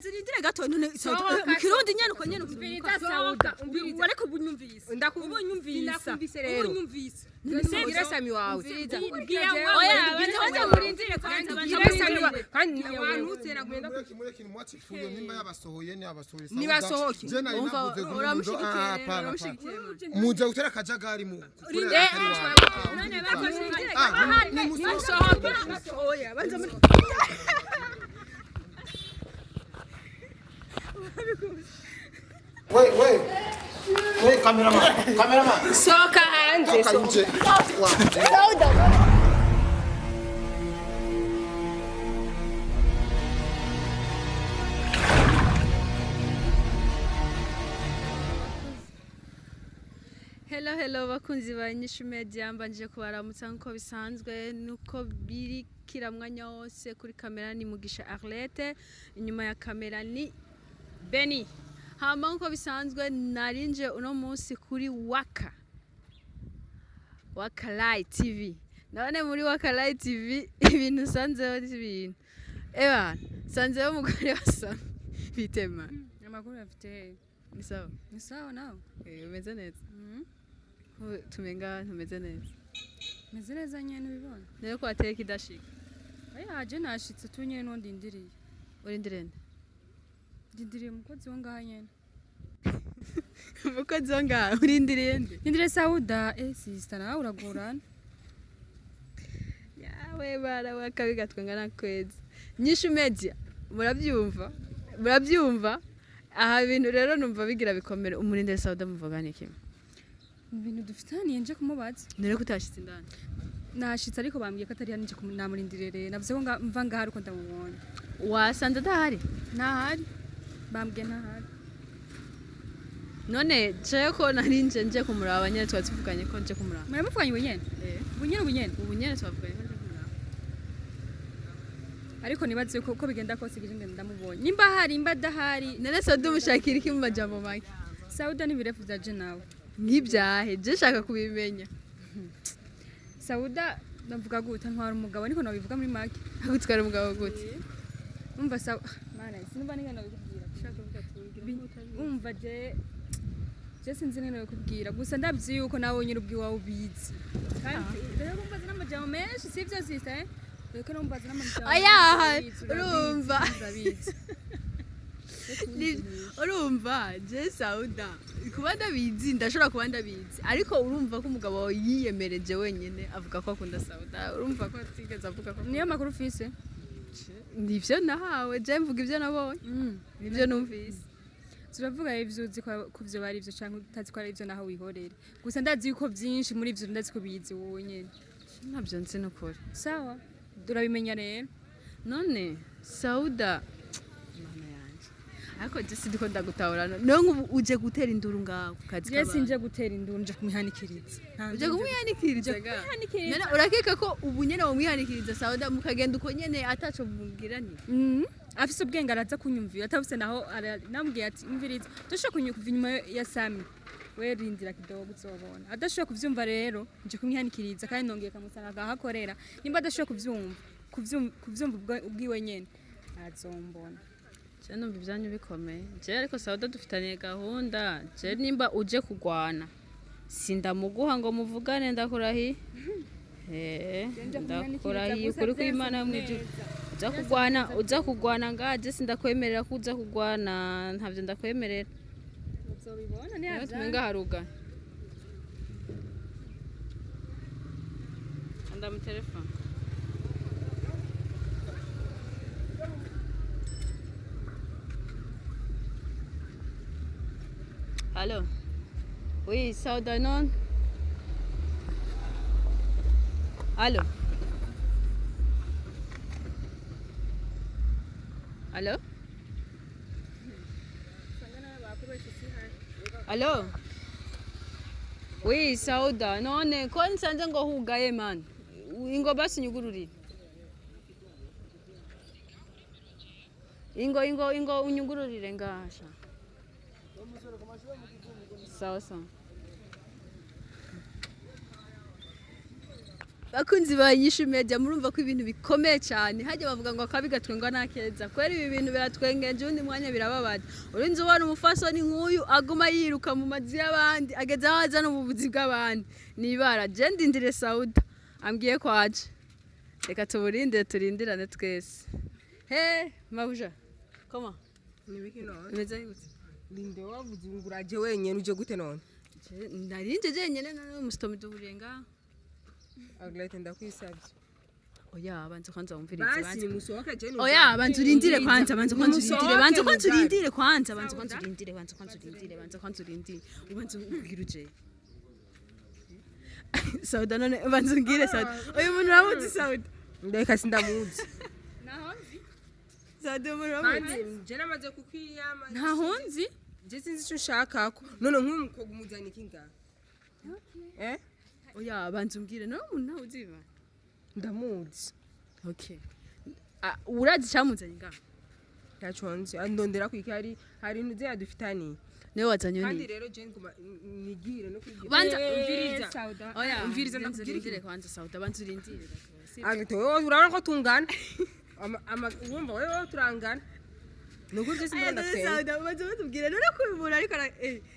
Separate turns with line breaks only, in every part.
Zirindire gato none.
Sohoka,
mu Kirundi nyene uko nyene.
Umviriza, Sauda, umviriza.
Ariko ubunyumvise.
Ndakumvise.
Ubunyumvise.
Rero.
Ubunyumvise.
Mbwira Sami wawe.
Mbwira
Jewe,
oya,
mbwira
banza
wewe.
murindire kwanza, banza
Mbwira Sami
murindire.
wawe. Kandi wantutse nagenda.
Mureke, mureke, nimwache fujo. Nimba yabasohoye niyabasohoye.
Nibasohoke.
Je nari
Umva,
navuze ngo
uramushigikiye
ah,
rero,
pana,
uramushigikiye.
pana. Muze gutera akajagari mu
Rindire,
gukorera atari wawe.
None banza
Ah, nimusohoke.
Oya, banza muri.
We we we, cameraman, cameraman.
Sohoka hanze.
Toka nje. Wa.
Hello, hello bakunzi ba Inyishu Media, mbanje kubaramutsa nkuko bisanzwe nuko biri kira mwanya wose. Kuri kamera ni Mugisha Arlette, inyuma ya kamera ni Benny. Hama nkuko bisanzwe narinje uno munsi kuri Waka Waka Light TV. Nabone muri Waka Light TV ibintu sanzeho ibintu. Eba, sanzeho umugore wa Sami. Bitema.
Amakuru afite.
Ni sawa.
Ni sawa nawe.
Eh, umeze neza. Ko tumenga ntumeze neza.
Meze neza nyene, ubibona.
Nero ko wateye kidashika.
Oya, je nashitse tu nyene, nuwo ndindiriye.
Urindire nde?
Ndindiriye umukozi wo ngaha nyene.
Umukozi wo ngaha urindiriye nde?
Ndindiriye Sauda. Eh sister, nawe uragorana.
Yawe bara wakabi gatwenga na kwezi. Nyishu Media murabyumva? Murabyumva? Aha bintu rero numva bigira bikomere. Umurindire Sauda muvugane kimwe.
Ibintu dufitaniye nje kumubaza.
Nero ko utashitse indani.
Nashitse ariko bambwiye ko atari hano, nje namurindiriye rero. Navuze ko mva ngaha ariko ndamubonye.
Wasanze adahari?
Ntahari. Bambwiye ntahari.
None jewe ko nari nje kumuraba nyene, twari tuvuganye ko nje kumuraba.
Muramuvuganye ubu nyene?
Eh.
Ubu nyene, ubu nyene.
Ubu nyene twavuganye ko nje kumuraba.
Ariko nibaze ko uko bigenda kose gije ngenda ndamubonye. Nimba ahari, nimba adahari.
None Sauda umushakira iki mu majambo make?
Sauda n'ibirefu vya je nawe.
Nk'ibyahe? Je nshaka kubimenya.
Sauda ndavuga gute, ntwara umugabo, niko nabivuga muri make.
Agutwara umugabo gute?
Umva sawa mana, sinumva ningana nabikubwira. Umva, je sinzi ningana nabikubwira, gusa ndabyi yuko nawe nyine ubwiwawe ubizi. Kandi rero kumbaza n'amajambo menshi sivyo sister, eh? Reko numbaza n'amajambo
Oya,
menshi, urabizi,
urumva.
urabizi.
Urumva je Sauda kuba ndabizi, ndashobora kuba ndabizi, ariko urumva ko umugabo wawe yiyemereje wenyine avuga ko akunda Sauda, urumva ko atigeze avuga ko.
Niyo makuru ufise?
Nivyo nahawe, je mvuga ivyo nabonye, nivyo numvise.
Turavuga ivyo uzi ko ivyo bari ivyo canke utazi ko ari ivyo, naho wihorere. Gusa ndazi yuko vyinshi muri ivyo ndazi ko bizi wowe nyene.
Ntabyo nzi nukuri.
Sawa, turabimenya rero.
None Sauda, mana yanje, ariko je sindiko ndagutahura. None nk'ubu uje gutera induru ngaho ku kazi
Je
k'abantu?
sinje gutera induru, nje kumwihanikiriza.
Uje kumwihanikiriza
Nje
ga?
kumwihanikiriza.
None urakeka ko ubu nyene womwihanikiriza Sauda mukagenda uko nyene ataco mubwiraniye?
Afise ubwenge araza kunyumvira, atafise naho namubwiye ati umviriza, udashobora kunyumva inyuma ya Sami, we rindira kidogo uzobona. Adashobora kuvyumva rero nje kumwihanikiriza, kandi nongeye kamusanga agahakorera. Nimba adashobora kuvyumva ubwiwe nyene azombona.
Je numva ibyanyu bikomeye je, ariko Sauda dufitaniye gahunda. Je nimba uje kugwana sindamuguha ngo muvugane, ndakurahiye. Eh, ndakurahiye ukuri kw'Imana yo mw'ijuru. Uza kugwana, uza kugwana ngaha, je sindakwemerera ko uza kugwana, ntavyo ndakwemerera.
Uzobibona.
Niyo tumenga haruga ndamutelefone. Allo? Oui, Sauda, non? Allo? Allo? Allo? Oui, Sauda, none ko nsanze ngo hugaye man. Ingo basi nyugururire. Ingo, ingo, ingo unyugururire ngasha. Sawa sawa. Bakunzi ba Inyishu Media, murumva ko ibintu bikomeye cyane. Hajya bavuga ngo akabi gatwengwa n'akeza. Kwera ibi bintu biratwengeje, undi mwanya birababaje. Urinze ubona umufasoni nk'uyu aguma yiruka mu mazu y'abandi, ageze aho aza no mu buzi bw'abandi. Nibara je ndindire Sauda ambwiye ko aje. Reka tuburinde, turindirane twese. He mabuja, koma
Nibiki none?
Bimeze gute?
Linde wavuze ngo uraje wenyene, uje gute none?
Narinje jenyene, none musitomi duhuriye ngaha.
Aglete, ndakwisabye.
Oya, banza kwanza wumvirize.
Basi
Banza.
nimusohoke je.
Oya, banza urindire kwanza, banza kwanza urindire, banza kwanza
Nimusohoke.
urindire kwanza, banza kwanza urindire, banza kwanza urindire, banza kwanza urindire, ubanza ubwire uje. Sauda, none banza umbwire, Sauda, uyu muntu uramuzi, Sauda?
Ndeka, sindamuzi.
Sauda, uyu muntu uramuzi?
Kandi je namaze kukwiyama.
Ntahunzi.
Je sinzi ico ushakako none. Nk'uyu mukobwa umuzana iki ngaha, eh?
Oya, banza umbwire, none umuntu ntawe uziba?
Ndamuzi.
Okay. Ah, urazi icyamuzanye ngaha?
Ntaco nzi. Andondera kwiki? Hari intu yadufitaniye.
Niwe wazanye?
Kandi
Ni
rero je nguma nigire no kwigira.
Banza-
Umviriza.
Sauda.
Oya,
Umviriza,
banza
ndakubwira.
urindire kwanza, Sauda, banza urindire.
Agate, wowe urabona ko tungana. Wumva wewe turangana, ni ukuri je simbona ndatwenga.
Sauda, banza batubwire none ko uyu muntu ariko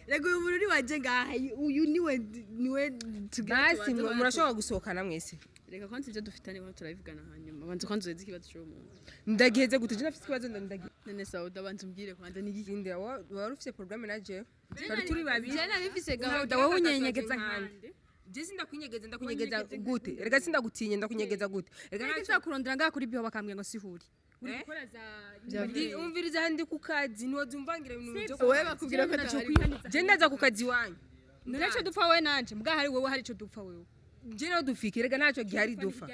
rega uyu muntu ni waje ngaha, uyu niwe tugira.
Basi murashobora gusohokana mwese.
Reka kwanza ibyo dufitanye aho turabivugana hanyuma. Banza kwanza uheze ikibazo cy'uwo muntu.
Ndagiheze gute? Je nafite ikibazo, ndagiye.
None Sauda, banza umbwire kwanza ni iki?
Lindira, wari ufise programme na jewe, twari turi babiri.
Je nabifise
Sauda,
gahunda.
wowe unyenyegeza nkande?
Je sindakunyegeza. Ndakunyegeza gute? Rega sindagutinye. Ndakunyegeza gute? Rega
Ariko nzakurondera ngaha kuri biho, bakambwira ngo sihuri uri
Eh?
gukora za
Umviriza, ndi ku kazi, ntiwazumvangira ibintu byo.
Wowe bakubwira ko atahari.
Je ndaza ku kazi iwanyu.
None ico dupfa wowe nanje mbwa hari wewe, hari ico dupfa wewe?
Je nawe dufike, rega ntacyo gihari dufa,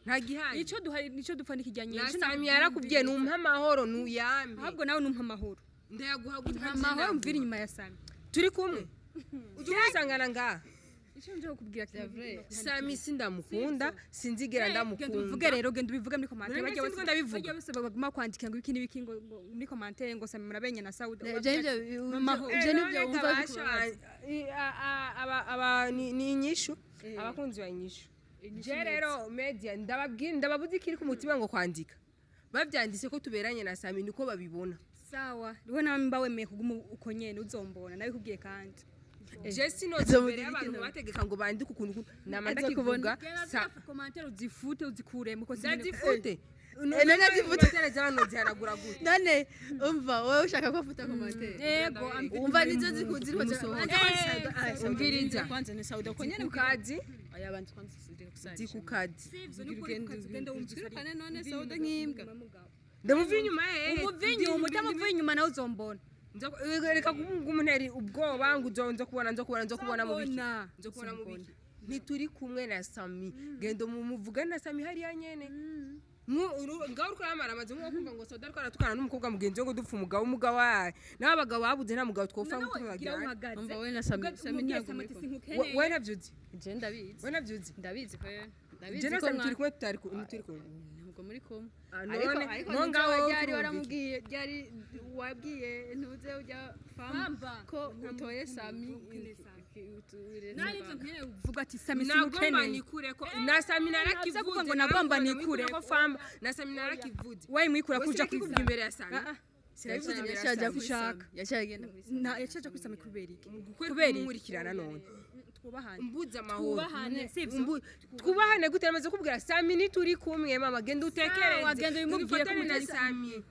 nta gihari.
Ico duhari nico dupfa nikijya nyene.
Na Sami yarakubwiye numpa amahoro, nuyampe.
Ahubwo nawe numpa amahoro.
Ndayaguha gute?
Nta mahoro, mvira inyuma ya Sami.
Turi kumwe, ujye umusangana ngaha.
Ico nje kukubwira.
Sami sindamukunda, sinzigera
Genda
ndamukunda.
ubivuge rero, genda ubivuge muri commentaire.
None
Bajya
sinzi ko ndabivuga.
Bajya bose baguma kwandika ngo iki n'ibiki, ngo muri commentaire ngo Sami murabenya na Sauda.
Ibyo nibyo.
Mama,
Ibyo nibyo wumva bikubabaza.
Ni inyishu, abakunzi ba Inyishu. Je rero media ndababwira, ndababuze ikiri ku mutima ngo kwandika bavyanditse ko tuberanye na Sami niko babibona.
Sawa, we nawe mba wemeye kuguma uko nyene uzombona nabikubwiye kandi.
Je sinoza imbere y'abantu bategeka ngo bandike ukuntu nama
Aza
ndakivuga.
Commentaire uzifute, uzikuremo ko.
Ndazifute.
None azifute.
Zano zihanagura gute?
None umva, wowe ushaka ko afuta commentaire?
Yego.
Umva, nizo ziri
Musohoke. Umviriza.
Kwanza ni Sauda ko nyene.
Ku kazi.
Oya, banza kwanza sindire
Ndi ku kazi.
Twirukane none Sauda nk'imbwa.
Ndamuva inyuma hehe?
Umuva inyuma, utamuva inyuma nawe uzombona.
Reka kumunera ubwoba ngo nzo kubona, nzo kubona, nzo kubona mu biki?
Uzobona.
Nzo kubona mu biki? Ntituri kumwe na Sami. Genda muvugane na Sami hariya nyene. Ngaho uriko uramara amaze nko kumva ngo Sauda ariko aratukana n'umukobwa mugenzi we ngo dupfa umugabo, umugabo wawe nawe abagabo babuze, nta mugabo twopfa ngo tubagira.
Umva, wowe na Sami, Sami ntabwo muri kumwe.
We ntabyo uzi.
Je ndabizi.
We ntabyo uzi.
Ndabizi ko ndabizi
Je na
ko
Sami turi kumwe, tutari kumwe, turi kumwe.
Ntabwo muri kumwe.
Ah,
Ariko
none
ariko
none
ntuze
ngaho wowe
ryari
urumva iki?
waramubwiye, ryari wabwiye ntuze ujya famba ko utoye Sami?
Nawe nkeneye uvuga ati Sami
Nagomba
simukeneye.
nikure ko na Sami narakivuze.
Kuvuga ngo nagomba nikure.
Ko famba na Sami narakivuze.
Wewe mwikura
We
kuja
sinakivuga
kuri
imbere ya Sami.
Ah, ah.
Sinabivuze imbere ya
Yaciye ajya
Sami.
kuri Sami, yaciye agenda kuri Sami.
Na yacaje kuri Sami kubera iki?
Kubera
Kubera iki?
nkurikirana none.
Twubahane.
Mbuze amahoro.
Twubahane, sivyo?
Twubahane gute? Namaze kubwira Sami ntituri kumwe. Mama, genda utekereze.
Sawa, genda ubimubwire ko
Ubifatane na
mutari.
Sami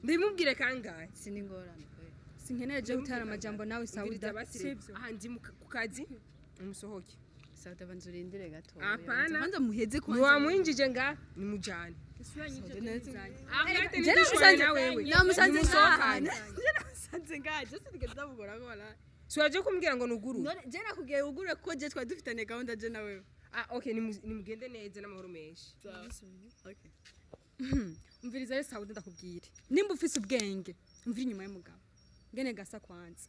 ndimubwire kangahe?
Siningorane kweli.
Sinkeneye je gutera amajambo nawe
Umviriza.
Sauda.
Basi rero,
Sivyo?
aha ndi ku kazi, umusohoke.
Sauda, banza urindire gato.
Hapana.
Banza muheze kwanza.
Ntiwamwinjije nga nimujane.
Je namusanze, namusanze ngaha.
Nimusohokane.
Je namusanze ngaha, je sinigeze ndamugora ko wala.
Siwaje kumbwira ngo nugurure?
None je nakubwiye ugure kuko je twari dufitanye gahunda je na wewe.
Ah, okay, nimugende neza n'amahoro menshi.
Okay.
Umviriza rero Sauda, ndakubwire, nimba ufise ubwenge umvira inyuma y'umugabo ngene gasa kwanza.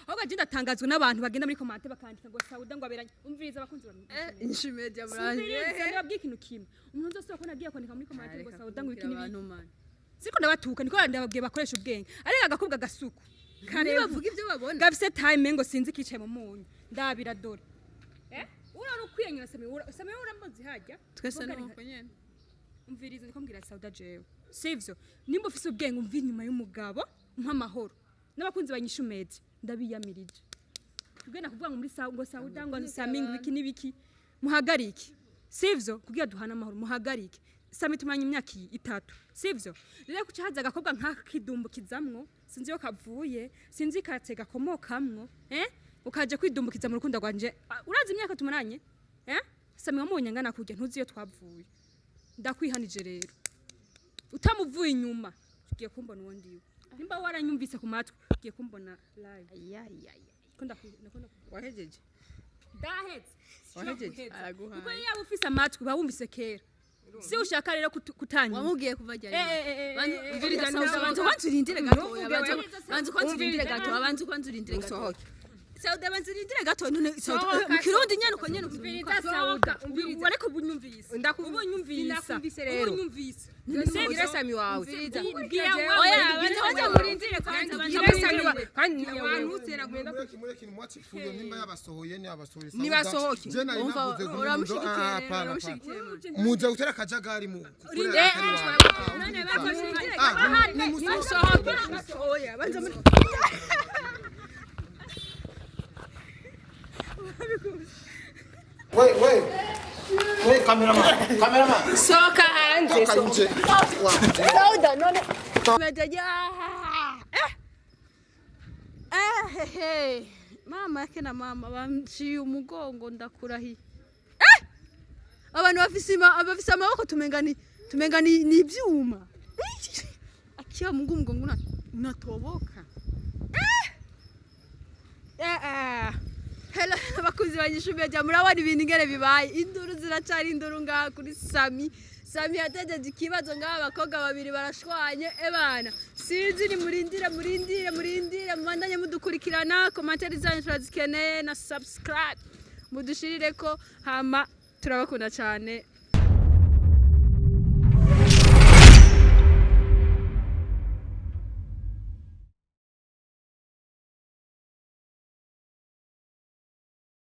Ahubwo je ndatangazwa n'abantu bagenda muri commentaire bakandika ngo Sauda ngo aberanye. Umviriza, abakunzi ba
Inyishu Media muranje.
Umviriza, ndababwira ikintu kimwe: umuntu uzosubira ko nagiye kwandika muri commentaire ngo Sauda ngo iki n'ibiki,
abantu man.
siko ndabatuka, niko ndababwiye bakoresha ubwenge. Ariko agakobwa gasuku
Nibavuga ibyo babona.
Gafise time ngo sinzi kicaye mu munyu ndabira dore. Eh? Urara ukwiyanyura Sami, Sami uramuzi hajya.
Twese
Vuga
nuko nyene.
Umviriza, ndiko mbwira Sauda jewe, sivyo? Nimba ufise ubwenge, umva inyuma y'umugabo nk'amahoro n'abakunzi banyishumeze, ndabiyamirije. Tugenda kuvuga ngo muri ngo Sauda, ngo Sami, ngo ibiki n'ibiki, muhagarike, sivyo? Kugira duhane amahoro, muhagarike. Sami tumanye imyaka 3, sivyo? Rero kuca haza agakobwa nk'akakidumbukizamwo, sinzi iyo kavuye, sinzi katse gakomokamwo, ukaja kwidumbukiza mu rukundo rwanje. Ah, urazi imyaka tumaranye? Sami wamubonye angana kurya, ntuzi iyo twavuye. Ndakwihanije rero, utamuvuye inyuma ugiye kumbona uwo ndiwe. Nimba waranyumvise ku matwi, ugiye kumbona live. Ko
Wahejeje?
Ndahetse.
Wahejeje?
Araguhaye.
Kuko iyo yaba ufise amatwi uba wumvise kera. Si ushaka rero kutanyumva.
Wamubwiye kuva ryari?
Umviriza,
Banza kwanza urindire gatoya. Banza kwanza urindire gato, banza kwanza urindire gato.
Usohoke.
Sauda, banza urindire gato. None Sauda, mu Kirundi nyene uko nyene.
Umviriza Sauda, wareko ubunyumvise. Ubunyumvise.
Sinakumvise rero.
Ubunyumvise.
Ubwire Sami wawe.
Bwira wewe.
Oya, banza kwanza murindire kwanza, banza
Ubwire Sami
murindire.
wawe kandi wantutse nagenda.
Mureke, mureke, nimwache fujo. Nimba yabasohoye ni abasohoye.
Nibasohoke.
Je nari
Umva,
navuze ngo
uramushigikiye
ah,
rero,
hapana,
uramushigikiye.
hapana. Muja gutera akajagari mu
Rindira.
None
Musohoke. Oya, banza muri
We we we, cameraman, cameraman.
Sohoka hanze.
Toka nje.
Sauda, none Mejaja. Eh he, mama yake na mama banciye umugongo, ndakurahiye. Abantu bafise amaboko tumenga ni ivyuma. Akiwa Mungu, mgongo unatoboka. Hello abakunzi banyishumeja, murabona ibintu ingene bibaye. Induru ziracari induru ngaha kuri Sami. Sami yatejeje ikibazo ngaha, abakobwa babiri barashwanye. Ebana, sinzi, ni murindire, murindire, murindire, mubandanye mudukurikirana. Commentaires zanyu turazikeneye na subscribe mudushirireko. Hama turabakunda cyane.